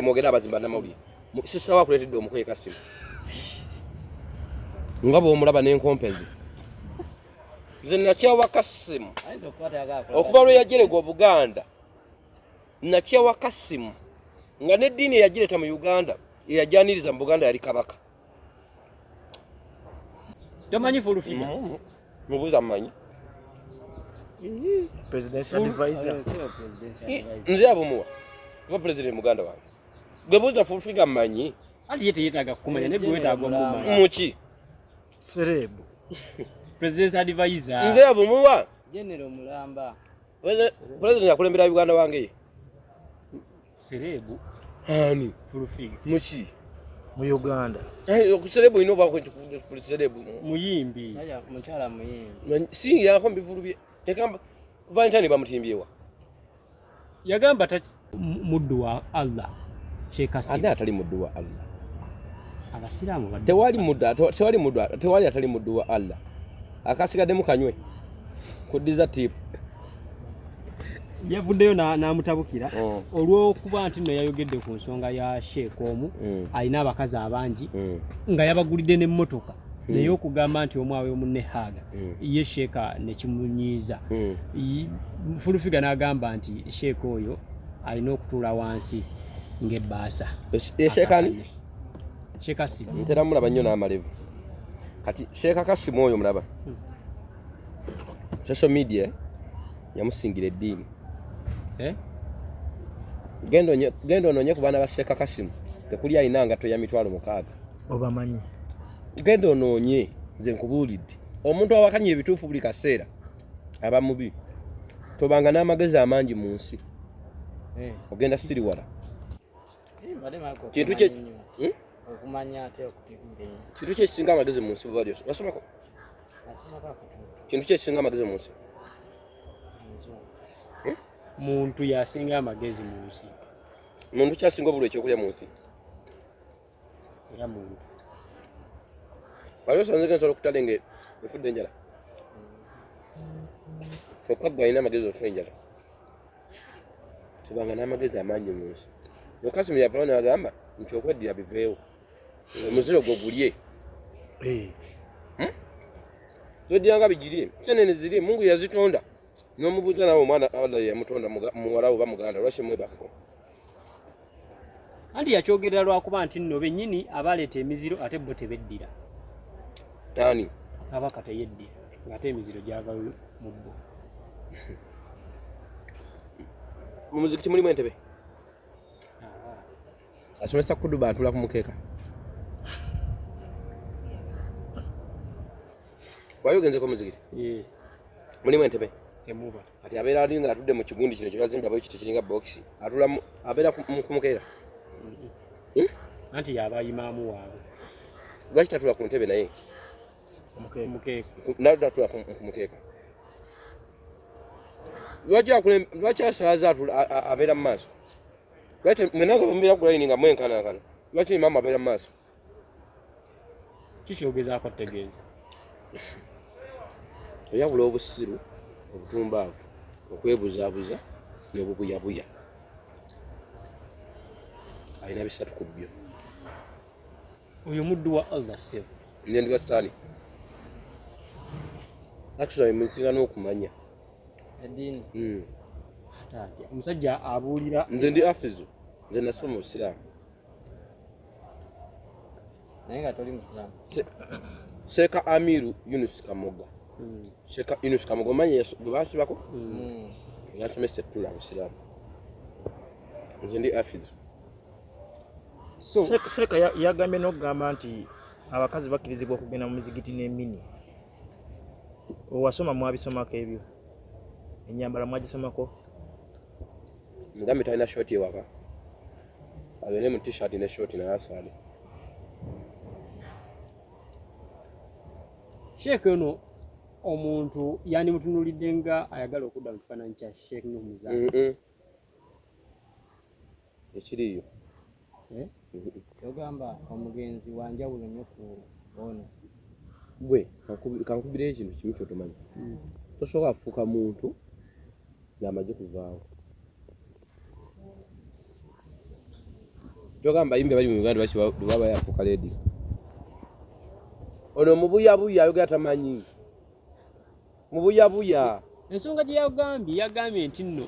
Mwogere abazimba namawulire. Sisita wa akuleetedde omukoye Kasimu nga bw'omulaba n'enkompezi. Nze nakyawa Kasimu okuva lwe yajerega Obuganda, nakyawa Kasimu nga n'eddiini eyagireeta mu Uganda, eyajaniriza mu Buganda yali Kabaka. Tomanyi full figure? Mubuuza mumanyi. Presidential advisor. Nze abumuwa oba president muganda wange gwe buuza full figure mmanyi. Anti ye teyetaaga kukumanya, naye gwe wetaaga omumanya. Muki? Celeb. Presidential advisor. Nze abumuwa. General Mulamba. President akulembera Uganda wange ye. Celeb. Ani? Full figure. Muki? Mu Uganda. Celeb olina obaako celeb. Muyimbi. Musajja mukyala muyimbi. Si yako mbivulu bye. Tekamba Valentine bamutimbyeva. Yagamba muddu wa Allah. Sheikh Kasim. Ani atali muddu wa Allah? Abasiraamu baddu. Tewali muddu, tewali muddu, tewali atali muddu wa Allah. Akasigaddemu kanywe. Kuddiza tip. Yavuddeyo n'amutabukira olw'okuba nti nno yayogedde ku nsonga ya Sheikh omu alina abakazi abangi nga yabagulidde n'emmotoka, naye okugamba nti omu awe munne haaga ye Sheikh nekimunyiiza. Full Figure n'agamba nti Sheikh oyo alina okutuula wansi ng'ebbaasa. Ye Sheikh ani? Sheikh Kasim. Ntera mulaba nnyo n'amalevu. Kati Sheikh Kasim oyo mulaba. Social media yamusingira eddiini. Genda onoonye ku baana ba Sheikh Kasim, tekuli alina ngatto ya 600,000. Obamanyi? Genda onoonye, nze nkubuulidde. Omuntu awakanya ebituufu buli kaseera aba mubi. Tobanga n'amagezi amangi mu nsi. Ogenda siriwala. Kintu kye okumanya ate okutegeera. Kintu kye kisinga amagezi mu nsi bwe bali wasomako? Nasomako akatundu. Kintu kye kisinga amagezi mu nsi? Muntu yasinga amagezi mu nsi. Muntu kyasinga obulwa ekyokulya mu nsi. Era muntu. Wali osanzeko ensolo okutale nga efudde enjala? Kyokka ggwe alina amagezi ofa enjala. Tubanga n'amagezi amangi mu nsi. Kasimu yavaayo n'agamba nti okweddira biveewo. Omuziro gwo gulye. Tweddira nga bigiri. Senene ziri, Mungu yazitonda. N'omubuuza nawe omwana Allah yamutonda muwala oba muganda, lwaki mwebakako? Anti yakyogerera lwakuba nti nno bennyini abaleeta emiziro ate bo tebeddira. Ani? Kabaka teyeddira ng'ate emiziro gyava mu bo. Mu muzikiti mulimu entebe? Asomesa kuduba atula ku mukeeka. Wali ogenzeko muzikiti? Mulimu entebe? Temuba. Kati abeera ali nga atudde mu kigundi kino kye bazimba bwe kiti kiringa bokisi. Atula abeera ku mukeeka. Anti yaba imaamu waabwe. Lwaki tatula ku ntebe naye? Mukeeka. Naye tatula ku mukeeka. Lwaki asaaza abeera mu maaso? Lwaki mwenna nga mubeera ku layini nga mwenkanankana? Lwaki imaamu abeera mu maaso? Kikyogezaako tutegeeza. Oyawula obusiru, obutumbaavu, okwebuzaabuza n'obubuyabuya. Alina bisatu ku byo. Oyo muddu wa Allah ssebo. Nze ndi wa Sitaani. Actually munsinga n'okumanya. Eddiini. Ate omusajja abuulira. Nze ndi afizu. Nze nasoma Obusiraamu. Naye nga toli Musiraamu. Sheikh Amiru Yunus Kamoga. Sheikh Yunus Kamoga omanyi gwe baasibako? Yansomesa ettula Obusiraamu. Nze ndi afizu. So, Seeka yagambye n'okugamba nti abakazi bakkirizibwa okugenda mu mizigiti n'emini. Owasoma mwabisomako ebyo? Ennyambala mwagisomako? Mugambe talina shoti ewaka. Agende mu t-shirt ne shoti naye asaale. Sheikh ono omuntu yandimutunuulidde nga ayagala okudda mu kifaananyi kya Sheikh Nuhu Muzaata. Ekiriiyo. Yogamba omugenzi wa njawulo nnyo ku ono. Gwe kankubireyo ekintu kimu ky'otomanyi. Tosobola kufuuka muntu ng'amaze kuvaawo. Kyogamba bayimbi abali mu Uganda lwaki lwaba yafuuka leediyo? Ono mubuyabuya ayogera tamanyi. Mubuyabuya. Ensonga gye yagambye, yagambye nti nno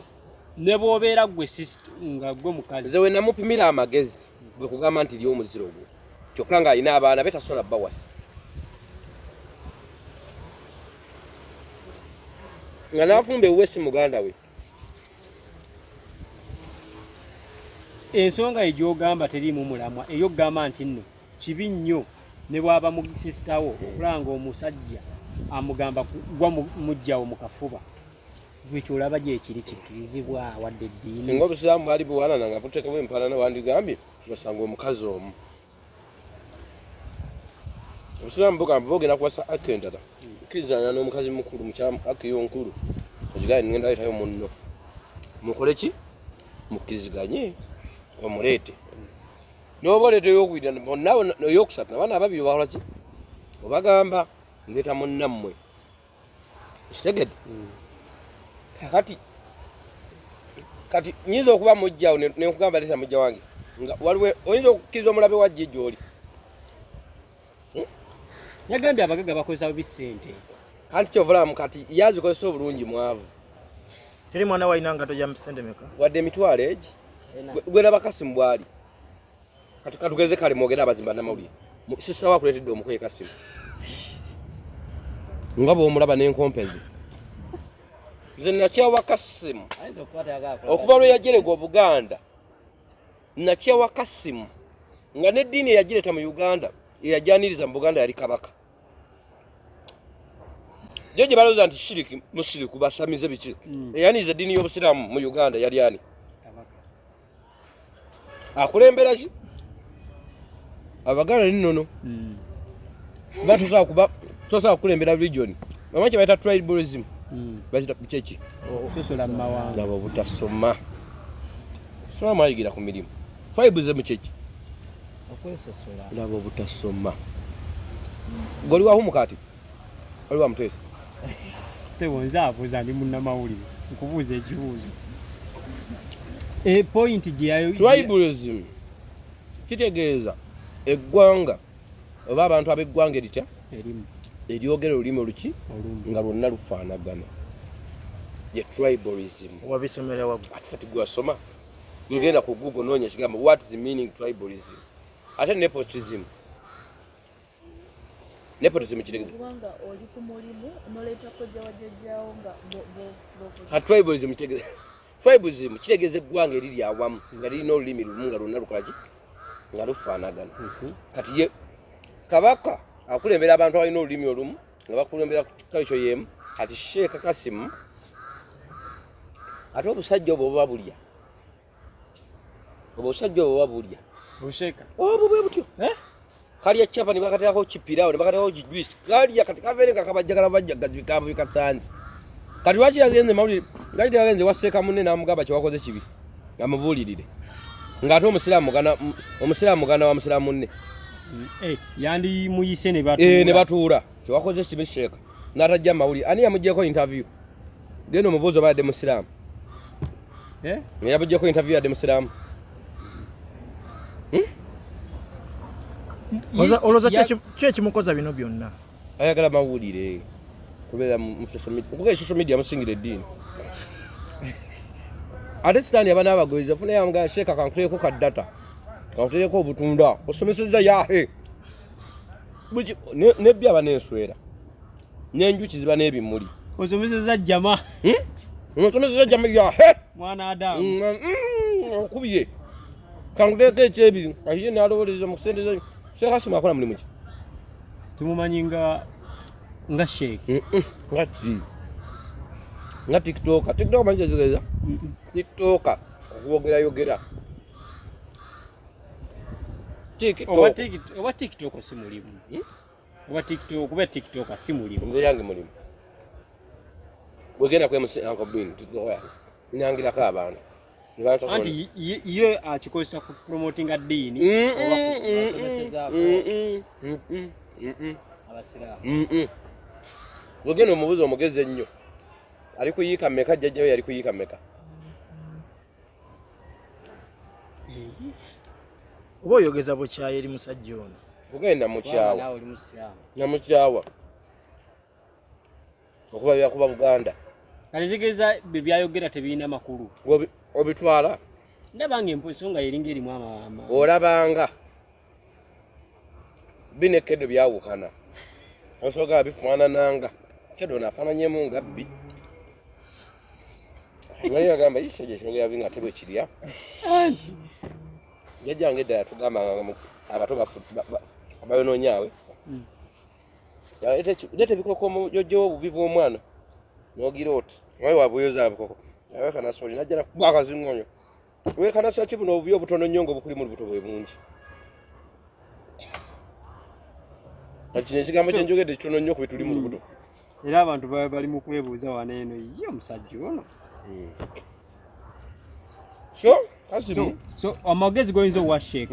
ne bw'obeera ggwe sister nga ggwe mukazi. Nze we namupimira amagezi gwe kugamba nti lya omuziro gwo kyokka ng'alina abaana be tasobola bawasa. Nga n'afumba ewuwe si muganda we. Ensonga ye gy'ogamba teriimu mulamwa ey'okugamba nti nno kibi nnyo ne bw'aba mu sisita wo okulaba ng'omusajja amugamba gwa muggyawo mu kafuba. Gwe ky'olaba gyekiri kikkirizibwa wadde eddiini. Singa Obusiraamu bwali buwalana nga buteekawo empalana wandigambye osanga omukazi omu. Obusiraamu bugamba oba ogenda kuwasa akka endala kkirizana n'omukazi mukulu mukyala akka eyonkulu okigambe ngenda leetayo munno mukole ki mukkiriziganye omuleete n'oba oleeta eyokubiri bonna eyokusatu nabaana ababiri bakola ki obagamba ndeeta munnammwe kitegedde kakati kati nyinza okuba mujjawo nenkugamba leeta mujja wange nga waliwo oyinza okukkiriza omulabe wa jje gyoli hmm? Yagambye abagaga bakozesa bubi ssente. Anti kyovulamu kati yazikozesa obulungi mwavu. Teri mwana walina ngato gya sente meka? Wadde emitwalo egi. Gwe laba Kasimu bwali. Kati katugeze kale mwogere abazimba namawulire. Sisita wa akuleetedde omukoye Kasimu. Nga bw'omulaba n'enkompezi. Nze nakyawa Kasimu. Okuva lwe yajerega Obuganda. Nakyawa Kasimu. Nga n'eddiini eyagireeta mu Uganda, eyajaniriza mu Buganda yali Kabaka. Jo gye balowooza nti shiriki mushiriku basamize biki. Eyaniriza eddiini y'Obusiraamu mu Uganda yali ani? Akulembera ki? Abaganda n'ennono. Kuba tosobola kukulembera region. Omanyi kye bayita tribalism? Bakiyita kyeki? Okusosola mu mawanga. Laba obutasoma. Soma mwayigira ku mirimu. Tribalism kyeki? Okwesosola. Laba obutasoma. Gwe oli wa Humukati? Oli wa Muteesa? Ssebo nze abuuza ndi munnamawulire nkubuuza ekibuuzo. Point gye yayo Tribalism kitegeeza eggwanga oba abantu ab'eggwanga eritya erimu eryogera olulimi oluki nga lwonna lufaanagana ye tribalism. Wabisomera waggulu. Ate kati gwe wasoma genda ku Google noonya ekigambo what is the meaning tribalism ate nepotism. Nepotism kitegeeza kubanga oli ku mulimu n'oleeta kojja wa jjajjaawo nga ka tribalism kitegeeza tribalism kitegeeza eggwanga eriri awamu nga lirina olulimi lumu nga lwonna lukola ki nga lufaanagana. Kati ye Kabaka akulembera abantu abalina olulimi olumu nga bakulembera ku culture y'emu. Kati Sheikh Kasimu ate obusajja obwo buba bulya. Obusajja obwo buba bulya. Busheeka. Obwo bwe butyo. Kalya chapa ne bakateekako kipiraawo ne bakateekako kijuice. Kalya kati kaveere nga kabajjagala bajjagazi bigambo bikasanze. Kati lwaki yagenze mawulire? Lwaki teyagenze wa Sheikh munne n'amugamba kye wakoze kibi? Amubuulirire. Ng'ate omusiraamu muganda wa musiraamu munne. Yandimuyise ne batuula. Ne batuula. Kye wakoze kibi Sheikh. N'atajja mawulire. Ani yamuggyeko interview? Genda omubuuze oba yadde musiraamu. Yamuggyeko interview yadde musiraamu. Olowooza ki ekimukoza bino byonna? Ayagala mawulire. Kubeera mu social media. Kuba social media amusingira eddiini. Ate sitaani aba n'abagoberezi afuna yamugamba Sheikh kankuteereko ka data. Kankuteereko obutunda. Osomesezza yahe. Nebbi aba n'enswera. N'enjuki ziba n'ebimuli. Osomesezza jama. Osomesezza jama yahe. Mwana Adamu. Okubye. Kankuteereko ekyebiri. Ahiye n'alowooleza mu kusente za Sheikh Kasimu akola mulimu ki? Tumumanyi nga Sheikh. Nga ki? Nga TikToker. TikToker manyi kyekitegeeza? TikToker okwogerayogera. TikTok. Oba TikTok si mulimu. Oba TikTok, kuba TikTok si mulimu. Nze yange mulimu. Bwegenda ku MC Uncle Bean, TikTok yange. Nyangirako abantu. Anti ye akikozesa ku promotinga ddiini oba ku asomesezaako abasiraamu. Bwegenda omubuuza omugezi ennyo. Ali kuyiika mmeka jjajja we yali kuyiika mmeka? Oba oyogeza bukyayi eri musajja ono. Kugenda Kubanga mukyawa. naawe oli musiraamu. Namukyawa okuba byakuba Buganda. Kati kitegeeza bye byayogera tebirina makulu. Obitwala. Ndaba nga ensonga eringa erimu olabanga bino ekeddo byawukana, osobola bifaanananga keddo naafaananyemu nga bbi. Naye yagamba isajja kyogera bi nga tebwe kirya. Anti Jjajjange eddala yatugambanga abato bayonoonyaawe. Leeta ebikoko jojjewo obubi bw'omwana n'ogira oti naye wabuyoza bukoko awekanasoli najja nakuba akazingonyo wekanasa ki buno obubi obutono nnyo nga obukuli mu lubuto bwe bungi. Kati kino ekigambo kye njogedde kitono nnyo ku bituli mu lubuto. Era abantu bali mu kwebuuza wano eno, ye omusajja ono. So Kasimu, So amagezi goyinza owa Sheikh.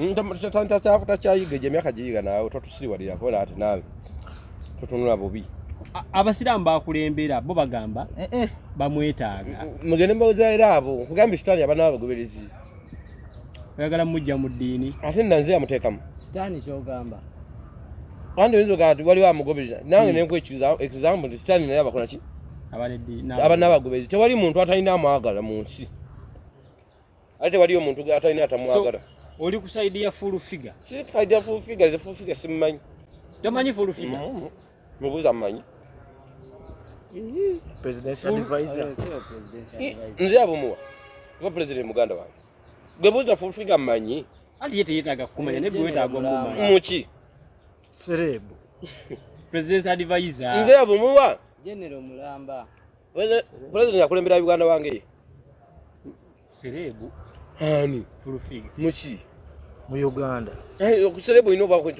Takyayiga egyo emyaka giyiga naawe totusiriwalirako era ate naawe totunula bubi. Abasiraamu bakulembera bo bagamba bamwetaaga. Mugende mbazaira abo nkugambye sitaani aba n'abagoberezi. Oyagala mujja mu ddiini. Ate nna nze yamuteekamu. Sitaani ky'ogamba. Kandi oyinza ogamba nti waliwo amugobereza nange nenkuwa example nti sitaani naye abakola ki? Aba n'abagoberezi. Tewali muntu atalina amwagala mu nsi. Ate tewaliyo omuntu atalina atamwagala. Oli ku side ya full figure. Si side ya full figure, ze full figure simumanyi. Tomanyi full figure? Mubuuza mmanyi. Presidential advisor. Nze abumuwa. Oba president muganda wange. Gwe buuza full figure mmanyi. Anti ye teyeetaaga kukumanya naye gwe weetaaga omumanya. Muki? Serebu. Presidential advisor. Nze abumuwa. General Mulamba. President akulembera Uganda wange ye. Serebu. Ani? Full figure. Muki? Mu Uganda. Ku serebu olina obaako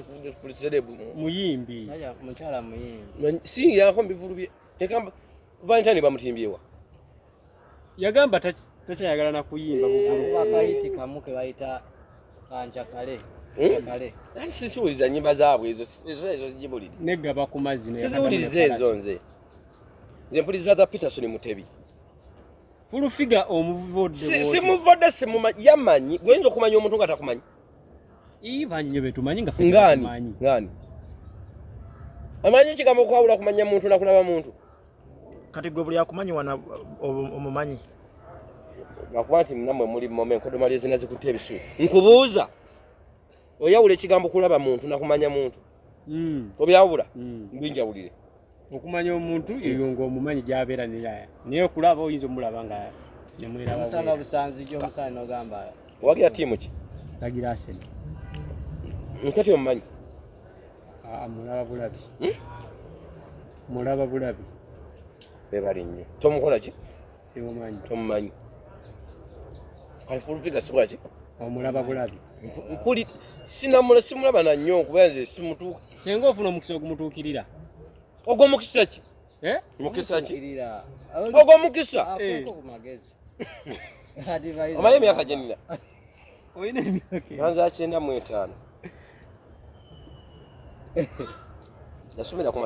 ku serebu. Muyimbi. Musajja mukyala muyimbi. Singirako mu bivulu bye. Tekamba Valentine bamutimbyebwa. Yagamba takyayagala na kuyimba buvulu. Akuba akayiti kamu ke bayita kanjakale. Njakale. Ati sisiwuliza nnyimba zaabwe ezo ezo ezo gibuliri. Negaba ku mazzi naye Siziwuliriza ezo nze. Nze mpuliriza za Peterson Mutebi. Full figure omuvodde. Simuvodde simumanyi yamanyi gwe oyinza okumanya omuntu nga takumanyi. Iba nnyo betumanyi nga ffe Ngaani? tetumanyi. Ngaani? Amanyi ekigambo okwawula kumanya muntu nakulaba muntu. Kati gwe buli akumanyi wana omumanyi. Lwakuba nti nammwe muli mome enkodomali ezina zikutte ebisubi. Nkubuuza oyawula ekigambo kulaba muntu nakumanya muntu. Obyawula? Mbinjawulire. Okumanya omuntu eyo ng'omumanyi gy'abeera neraya. Naye okulaba oyinza omulaba nga nemweraba. Omusanga busanzi gy'omusana n'ogamba. Wagira ttiimu ki? Tagira Arsenal. Nkati omumanyi? Mulaba bulabi. Mulaba bulabi. Beebale nnyo. Tomukola ki? Simumanyi. Tomumanyi. Kale full figure sikola ki? Omulaba bulabi. Mpuli sinamula simulaba na nnyo kuba nze simutuuka. Singa ofuna omukisa ogumutuukirira. Ogwo mukisa ki? Eh? Mukisa ki? Kirira. Ogwo mukisa. Akuweko ku magezi. Advisor. Omanyi emyaka gye nnina? Olina emyaka. Nganza 95. Nasomera ku